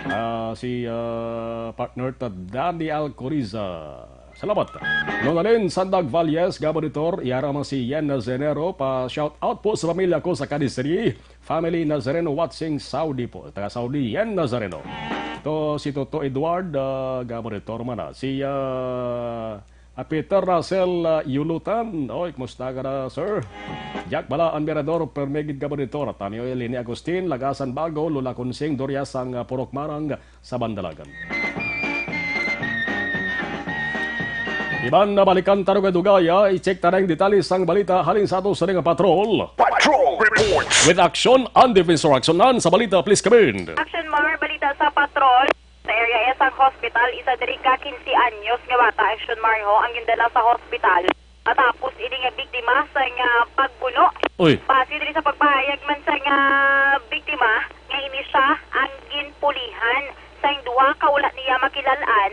Ah, si, ah, partner ta Danny Alcoriza. Salamat. Nonalyn Sandag Valles, nga monitor, yara man si Yen Nazareno, pa shout out po sa pamilya ko sa Cadiz City. Family Nazareno watching Saudi po. Taga Saudi, Yen Nazareno. To si Toto Edward, ah, nga monitor man na. Si, ah, Ah, Peter Russell, ah, Yulutan. Oy, kumusta ka na, sir? Jack Bala, ang Mirador, Permigid ka monitor. Tanyo Eleni Agustin, Lagasan Bago, Lola Kunsing, Dorias ang, ah, Purok Marang sa Bandalagan. Iban na balikan taro nga dugaya, i-check ta na ang detalye sang balita halin sa ato sa nga patrol. Patrol reports. With action and defense or action nan sa balita, please come in. Action Mar, balita sa patrol. Sa area sang hospital, isa diri ka quince anyos nga bata, Action Marho, ang gindala sa hospital matapos ini nga biktima sa nga pagbuno. Uy. Base diri sa pagpahayag man sa nga biktima, nga ini siya ang ginpulihan sang duha ka wala niya makilal-an.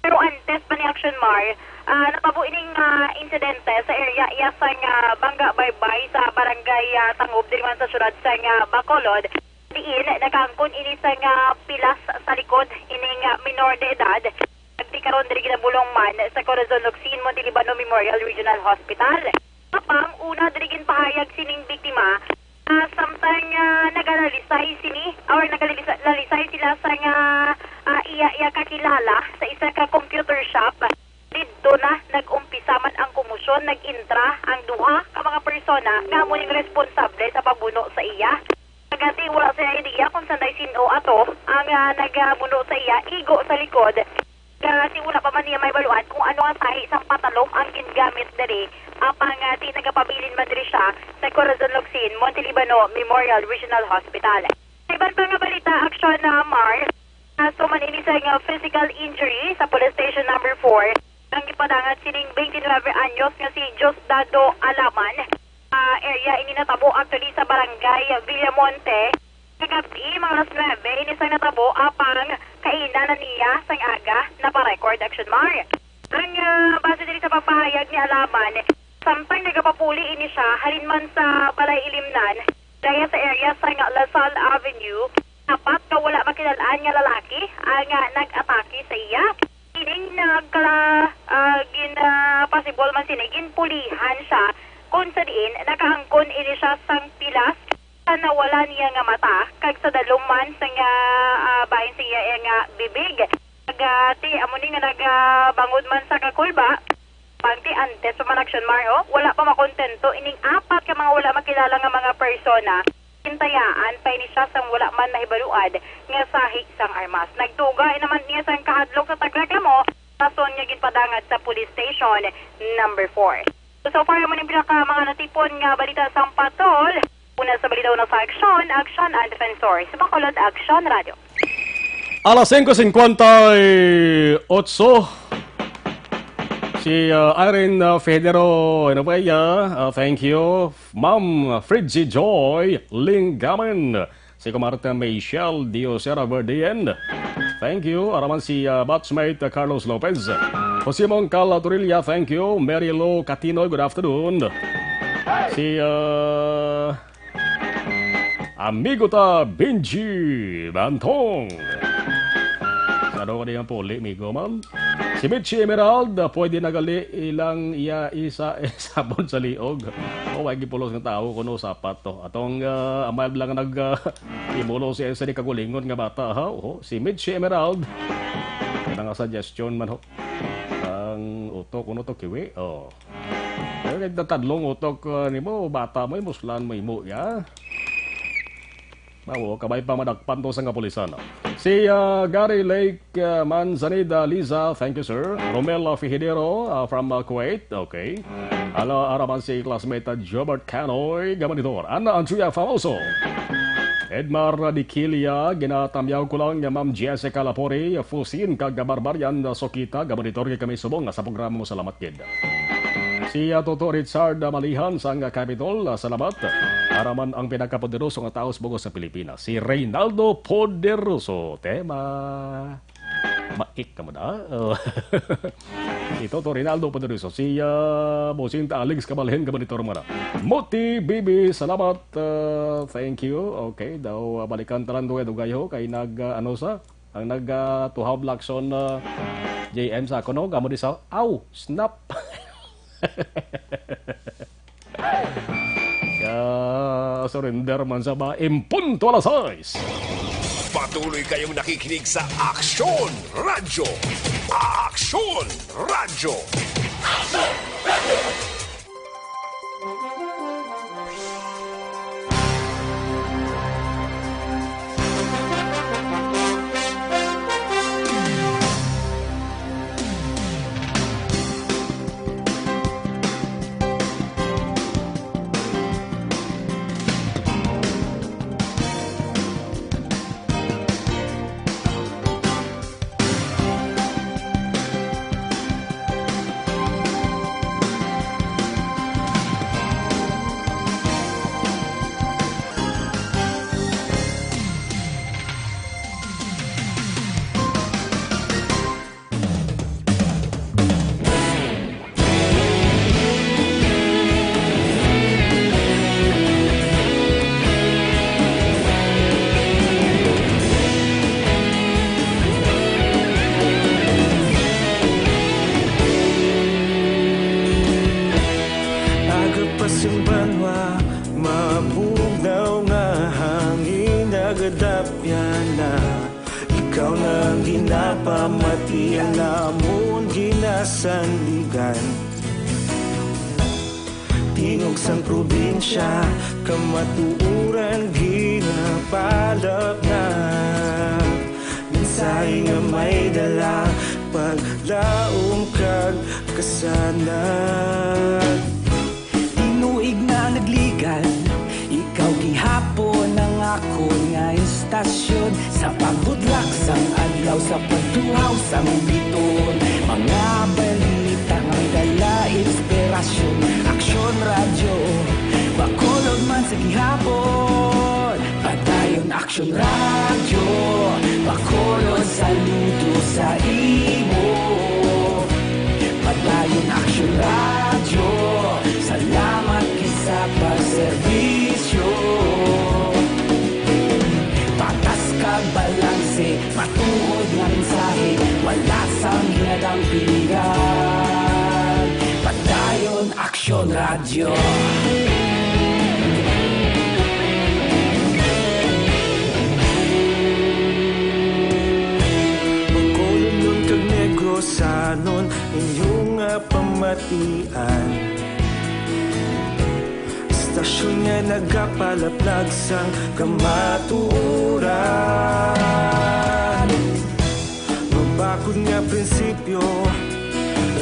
Pero antes pa ni Action Mar, ah, natabo ining, ah, insidente sa area iya sa nga Bangga Baybay sa barangay, ah, Tangob diri man sa syudad sa nga Bacolod. Diin nakaangkon ini sa nga pilas sa likod ining minor de edad. Nagtikaron diri ginabulong man sa Corazon Locsin Montelibano Memorial Regional Hospital. Apang una diri ginpahayag sining biktima, ah, samtang, ah, nagalalisay sini or nagalalisay sila sa nga, ah, iya iya kakilala sa isa ka computer shop. Didto na nag-umpisa man ang komosyon, nag-intra ang duha ka mga persona nga amo ning responsable sa pagbuno sa iya. Kagati, wala sila idea kung sanday sin-o ato ang, ah, nagabuno sa iya, igo sa likod. Kagati, wala pa man niya mahibaluan kung ano ang tahi sang patalom ang gingamit diri, apang, ah, ti nagapabilin man diri siya sa Corazon Locsin Montelibano Memorial Regional Hospital. Sa iban pa nga balita, Action, ah, Mar, kaso man ini sa nga physical injury sa Police Station Number four, ang gipadangat sining twenty-nine anyos nga si Diosdado Alaman. Ah, area ini natabo actually sa barangay Villamonte. Kagab-i, mga alas nuebe, ini sang natabo, apang kaina na niya sang aga naparecord, Action Mar. Ang, ah, base diri sa pagpahayag ni Alaman, samtang nagapapuli ini siya halin man sa balay ilimnan, daya sa area sang La Salle Avenue, apat ka wala makilal-an nga lalaki ang, ah, nag-atake sa iya. Ining nagkala-, ah, gin-, ah, possible man sini, ginpulihan siya, kung sa diin nakaangkon ini siya sang pilas sa nawala niya nga mata, kag sa dalom man sa nga, ah, bahin sa iya nga bibig. Kag, ah, ti, amo ni nga nagabangod man sa kakulba. Pangti antes pa man, Action Mar, oh, wala pa makontento ining apat ka mga wala makilala nga mga persona. Gintayaan pa ini siya sang wala man mahibaluan nga sahi sang armas. Nagduga naman niya sang kahadlok sa tagreklamo, rason nga ginpadangat sa police station number four. So, so far, amo ning pinaka mga natipon nga balita sang patrol. Una sa balita, una sa aksyon, aksyon ang defensor. Sa Bacolod, Aksyon Radio. Alas singko singkwenta y otso. Si, uh, Irene, uh, Federo Enovea, uh, thank you. Ma'am Fritzy Joy Linggaman. Si Kumarta Michelle Diosera Verdian. Thank you. Araman si, uh, batchmate, uh, Carlos Lopez. Jose Mongcal Aturilla, thank you. Mary Lou Catino, good afternoon. Si, uh, Amigo ta, Benji Bantong. Sa daw ka diyang puli, amigo, ma'am. Si Mitchie Emerald, pwede na gali ilang iya isa, eh, sabon sa liog. O, may gipulos nga tao, kuno sapat to. Atong, ah, amay lang nag, ah, imulo siya sa di kagulingon nga bata, ha? O, si Mitchie Emerald. Yan ang suggestion man, ho. Ang utok, kuno to, kiwi? O. Kaya nagtatadlong utok, ah, nimo, bata mo, imuslan mo imo, ya? Bawo, kabay pa madakpan to sa kapulisan, ah. Si, ah, Gary Lake, ah, Manzaneda Liza, thank you, sir. Romel, ah, Fijidero, ah, from, ah, Kuwait, okay. Ala, araman si classmate, ah, Jobert Canoy, Gabanitor. Ana Andrea Famoso. Edmar Diquilia, ginatamyaw ko lang nga Ma'am Jessica Lapori, Fusin, kag Barbarian Sokita, gabonitor kay kami subong nga sa programa mo, salamat gid. Si ah, Toto Richard Malihan sang Capitol, ah, salamat. Araman ang pinakapoderoso nga tawo sa bugos sa Pilipinas, si Reynaldo Poderoso. Tema. Maik ka mo na. Oh. Ito to, Rinaldo Paduriso. Si ah, Bossing Alex Kabalhin, kabalitor mo na. Moti Bibi, salamat. Ah, thank you. Okay, daw ah, balikan talan do, eh, dugay ho. Kay nag, ah, ano sa? Ang nag ah, tuhaw Blackson, ah, J M sa ako, no? Gamo di sa, aw, snap. Ka-surrender man sa ba? Impunto alas sais. Patuloy kayong nakikinig sa Aksyon Radyo. Aksyon Radyo. Agapas ang banwa, mabugnaw nga hangin, nagadapyan na. Ikaw na ang ginapamati, ang amon ginasandigan. Tingog sang probinsya, kamatuoran ginapalapnag. Mensahe nga may dala, paglaom kag kasanag. Tinuig na nagligad, ikaw gihapon ang akon nga istasyon. Sa pagbudlak sang adlaw, sa pagtuhaw sang bituon, mga balita nga may dala inspirasyon. Aksyon Radyo, Bacolod man sa gihapon. Padayon Aksyon Radyo, Bacolod, saludo sa imo. Padayon Aksyon Radyo, salamat gid sa pagserbisyo. Patas kag balanse, matuod nga mensahe, wala sang ginadang piligan. Padayon Aksyon Radyo. Bacolodnon kag Negrosanon, inyo nga pamatian. Istasyon nga nagapalaplag sang kamatuoran. Mabakod nga prinsipyo,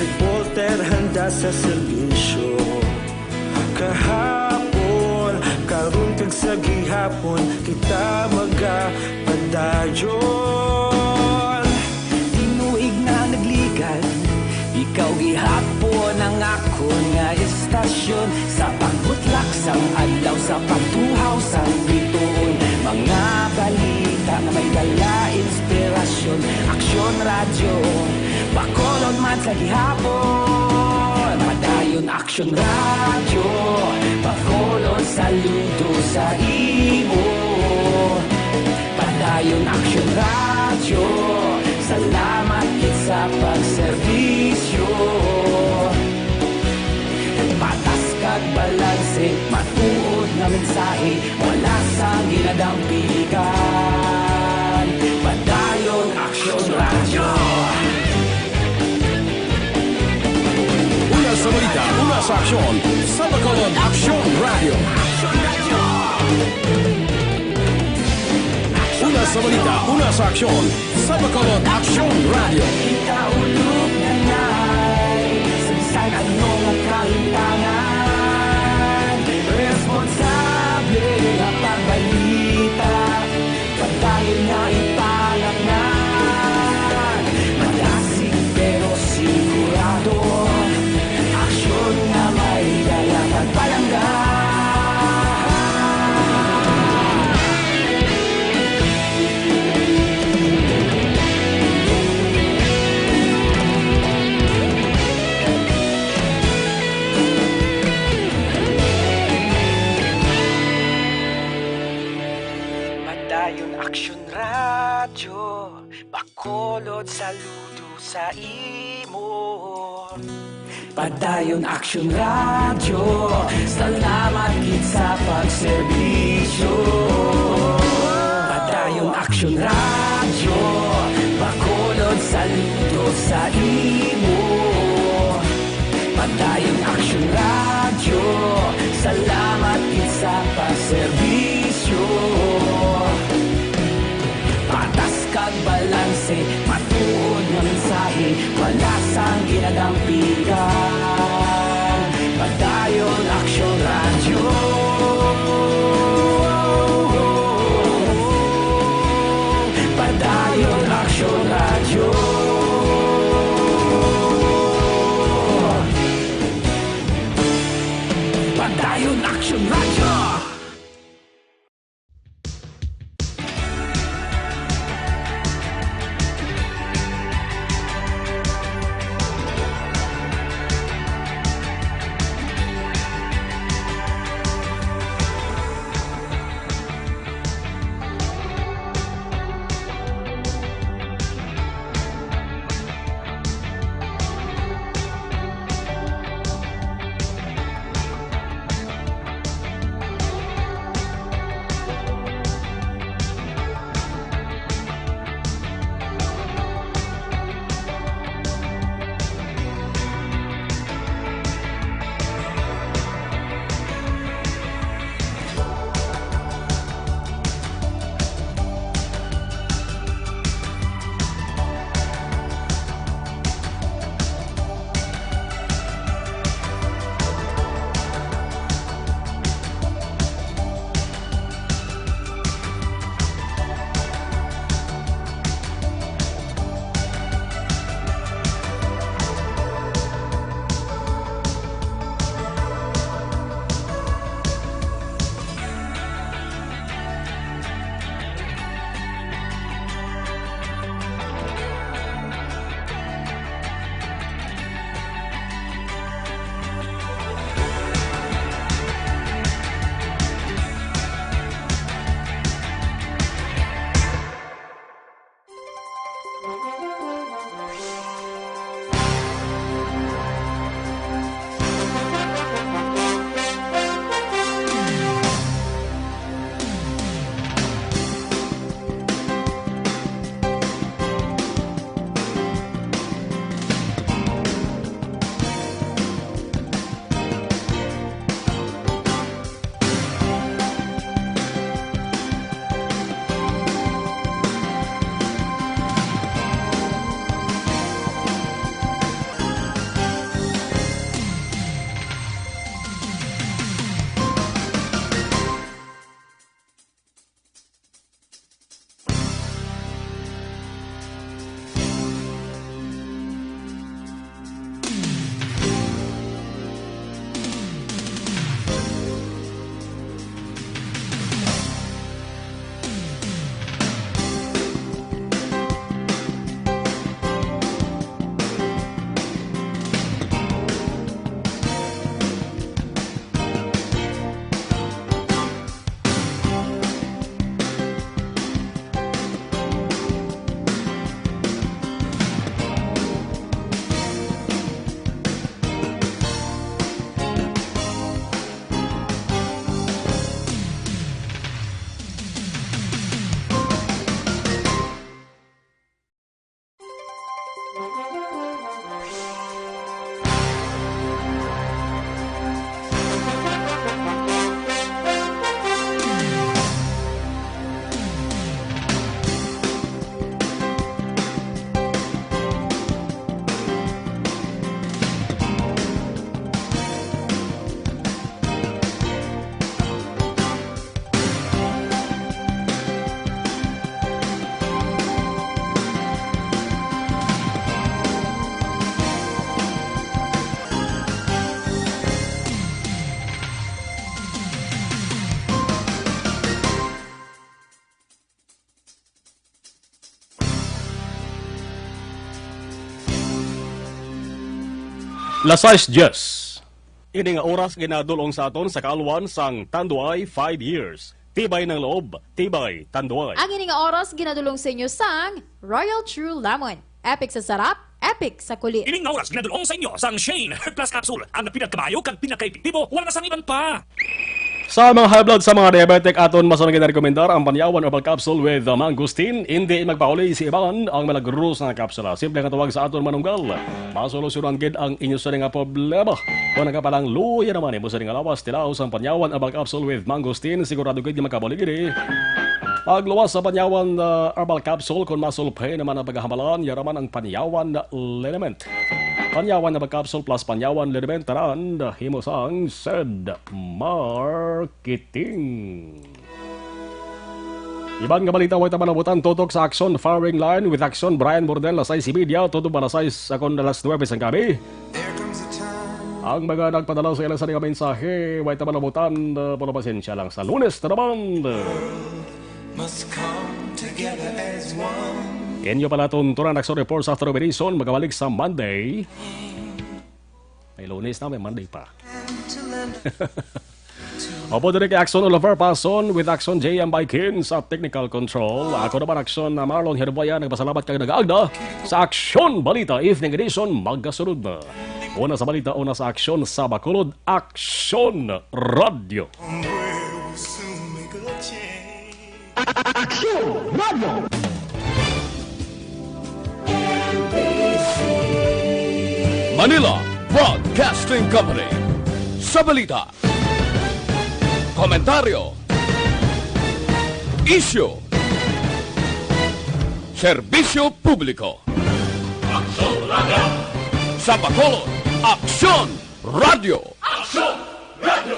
reporter handa sa serbisyo. Kahapon, karon kag sa gihapon, kita magapadayon. Tinuig na nagligad, ikaw gihapon ang akon nga istasyon. Sa pagbutlak sang adlaw, sa pagtuhaw sang bituon, mga balita nga may dala inspirasyon. Aksyon Radyo, Bacolod man sa gihapon. Padayon Aksyon Radyo, Bacolod, saludo sa imo. Padayon Aksyon Radyo, salamat gid sa pagserbisyo. Patas kag balanse, matuod nga mensahe, wala sang ginadang piligan. Padayon Aksyon Radyo. Una sa balita, una sa aksyon, sa Bacolod Aksyon Radyo. Una sa balita, una sa aksyon, sa Bacolod Aksyon Radyo. Kita ulog na nai, sa bisan ano nga kahimtangan, responsable nga pagbalita. Saludo sa imo. Padayon Action Radio, salamat gid sa pagserbisyo. Padayon Action Radio, Bacolod, saludo sa imo. Padayon Action Radio, salamat gid sa pagserbisyo. Patas kag balanse, matuod nga mensahe, wala sang ginadampigan. Padayon Action Radio. Padayon Action Radio. Padayon Action Radio. Las sais dies. Ini nga oras ginadul-ong sa aton sa kaalwan sang Tanduay five years. Tibay ng loob, tibay Tanduay. Ang ini nga oras ginadul-ong sa inyo sang Royal True Lemon. Epic sa sarap, epic sa kulit. Ining nga oras ginadul-ong sa inyo sang Shane Herbal Plus Capsule, ang pinakamayo kag pinakaepektibo, wala na sang iban pa. Sa mga high blood, sa mga diabetic, aton masunod ginarekomendar ang Panyawan Herbal Capsule with Mangosteen. Indi magpauli si iban ang milagrosa nga kapsula. Simple nga tawag sa aton manunggal. Masolusyonan gid ang inyo sini nga problema. Kung nagapalangluya naman imo sini nga lawas, tilaw sang Panyawan Herbal Capsule with Mangosteen, sigurado gid nga makabulig ini. Pagluwas sa Panyawan, ah, Herbal Capsule, kung muscle pain naman ang pagahamalan, yaraman ang Panyawan Liniment. Panyawan Herbal Capsule plus Panyawan Liniment, tanan himo sang Sed Marketing. Iban nga balita, way ta malabutan, tutok sa Aksyon Firing Line with Aksyon Brian Bordel, alas sais y media, tutok pa alas sais, akon alas nuwebe sang gabi. Ang mga nagpadala sa ila sa mga mensahe, way ta malabutan, uh, pero pasensya lang, sa Lunes na naman. Must come together as one. Inyo pala tuntunan, Aksyon Report sa After Operation, magabalik sa Monday. May Lunes na, may Monday pa. Opo, diri kay Aksyon Oliver Pason with Aksyon J M Baikin sa technical control. Ako naman, Aksyon na Marlon Herboya, nagpasalamat kag nag-aagda sa Aksyon Balita Evening Edition. Magkasunod na. Una sa balita, una sa aksyon, sa Bacolod, Aksyon Radyo. Aksyon Radyo. Manila Broadcasting Company. Sa balita, komentaryo, isyu, serbisyo publiko. Aksyon Radyo. Sa Bacolod, Aksyon Radyo. Aksyon Radyo.